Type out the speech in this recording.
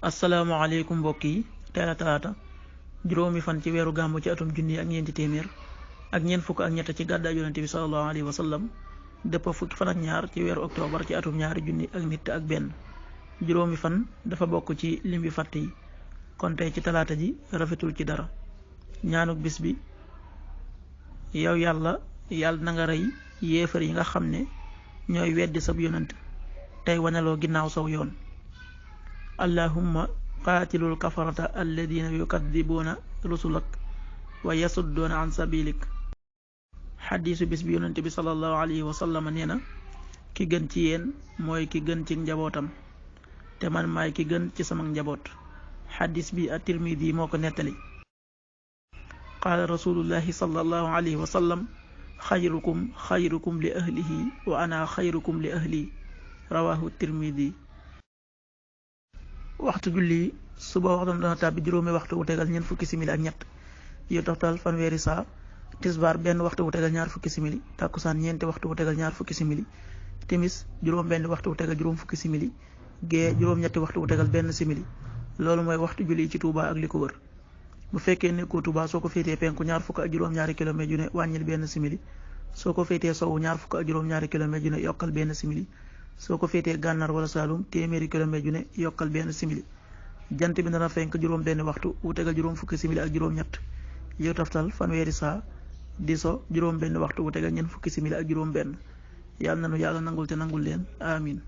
asalaamaaleykum mbokk yi tey la talaata juróomi fan ci weeru gàmmu ci atum junni ak ñeenti téeméer ak ñeent fukk ak ñett ci gàddaay yonente bi sallallahu alayhi wa sallam dëpp fukki fan ak ñaar ci weeru octobre ci atum ñaari junni ak nit ak benn. juróomi fan dafa bokk ci lim bi fàtt yi kon tey ci talaata ji rafetul ci dara. ñaanuk bis bi: yow yàlla na nga rey yéefar yi nga xam ne ñooy weddi sab yonent tey wanaloo ginnaaw saw yoon. allahumma qaatilul kafarata alladina yukadibuuna rusulak wa yasudduuna an sabilik. xadiisu bis bi yonente bi sallallahu alayhi wa sallam nee na ki gën ci yéen mooy ki gën ci njabootam te man maay ki gën ci sama njaboot. xadiis bi at-Tirmidi moo ko nettali. qaala rasulullahi sallallahu alayhi wa sallam: xayrukum li ahlihi wa ana xayrukum li ahli. rawahu Tirmidi. waxtu julli suba waxtam dana tàbbi juróomi waxtu wu tegal ñeent fukki simili ak ñett yu toftal fanweeri saa. tisbaar benn waxtu wu tegal ñaar fukki simili. takkusaan ñeenti waxtu wu tegal ñaar fukki simili. timis juróom benn waxtu wu tegal juróom fukki simili. gee juróom-ñetti waxtu wu tegal benn simili. loolu mooy waxtu julli ci Touba ak li ko wër. bu fekkee nekkoo Touba soo ko féetee penku ñaar fukk ak juróom-ñaari kilomètre yu ne wàññil benn simili. soo ko féetee sowu ñaar fukk ak juróom-ñaari kilomètre yu ne yokkal benn simili. soo ko féetee gànnaar wala Saalum téeméeri kilomètre yu ne yokkal benn simili. jant bi dana fenk juróom benn waxtu wu tegal juróom fukki simili ak juróom-ñett yu toftal fanweeri saa. di so juróom benn waxtu wu tegal ñeent fukki simili ak juróom benn. yàlla na nu yàlla nangul te nangul leen amin.